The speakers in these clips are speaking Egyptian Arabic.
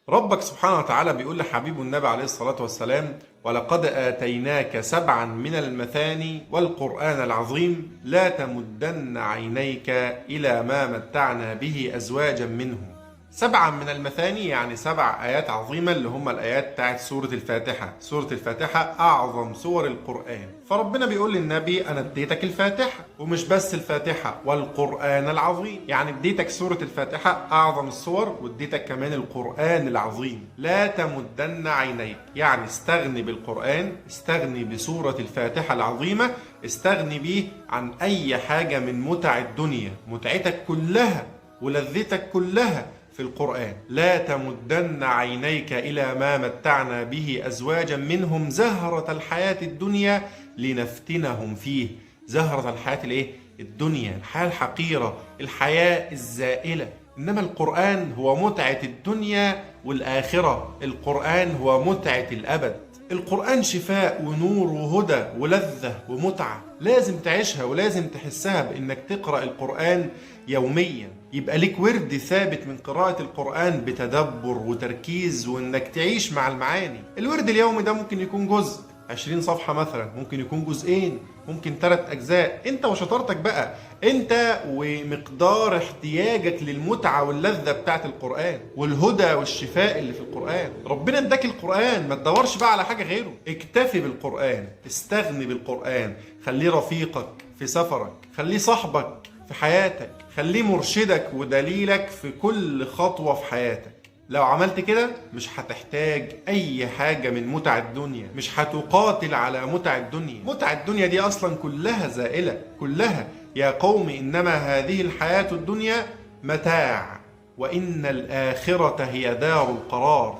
ربك سبحانه وتعالى بيقول لحبيبه النبي عليه الصلاة والسلام: ولقد آتيناك 7 من المثاني والقرآن العظيم لا تمدن عينيك إلى ما متعنا به أزواجا منهم. 7 من المثاني يعني 7 آيات عظيمة اللي هم الآيات بتاعت سورة الفاتحة. سورة الفاتحة أعظم سور القرآن. فربنا بيقول للنبي أنا اديتك الفاتحة، ومش بس الفاتحة، والقرآن العظيم. يعني اديتك سورة الفاتحة أعظم السور، واديتك كمان القرآن العظيم. لا تمدن عينيك، يعني استغني بالقرآن، استغني بسورة الفاتحة العظيمة، استغني بيه عن أي حاجة من متع الدنيا. متعتك كلها ولذتك كلها في القرآن. لا تمدن عينيك إلى ما متعنا به أزواجا منهم زهرة الحياة الدنيا لنفتنهم فيه. زهرة الحياة الإيه؟ الدنيا، الحياة الحقيرة، الحياة الزائلة. إنما القرآن هو متعة الدنيا والآخرة، القرآن هو متعة الأبد. القرآن شفاء ونور وهدى ولذة ومتعة، لازم تعيشها ولازم تحسها بإنك تقرأ القرآن يوميا. يبقى لك ورد ثابت من قراءة القرآن بتدبر وتركيز، وإنك تعيش مع المعاني. الورد اليومي ده ممكن يكون جزء 20 صفحة مثلا، ممكن يكون جزئين، ممكن 3 أجزاء، انت وشطارتك بقى، انت ومقدار احتياجك للمتعة واللذة بتاعت القرآن والهدى والشفاء اللي في القرآن. ربنا اداك القرآن، ما تدورش بقى على حاجة غيره، اكتفي بالقرآن، استغني بالقرآن، خليه رفيقك في سفرك، خليه صاحبك في حياتك، خليه مرشدك ودليلك في كل خطوة في حياتك. لو عملت كده مش هتحتاج أي حاجة من متع الدنيا، مش هتقاتل على متع الدنيا. متع الدنيا دي أصلا كلها زائلة، كلها. يا قوم إنما هذه الحياة الدنيا متاع وإن الآخرة هي دار القرار.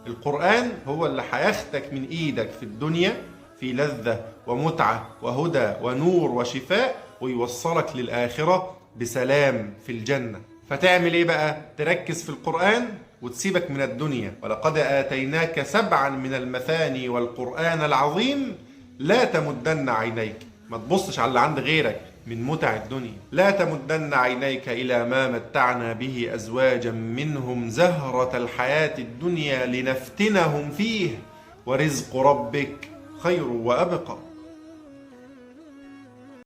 القرآن هو اللي هياخدك من إيدك في الدنيا في لذة ومتعة وهدى ونور وشفاء، ويوصلك للآخرة بسلام في الجنة. فتعمل إيه بقى؟ تركز في القرآن وتسيبك من الدنيا. ولقد آتيناك 7 من المثاني والقرآن العظيم لا تمدن عينيك، ما تبصش على اللي عند غيرك من متع الدنيا. لا تمدن عينيك إلى ما متعنا به أزواجا منهم زهرة الحياة الدنيا لنفتنهم فيه ورزق ربك خير وأبقى.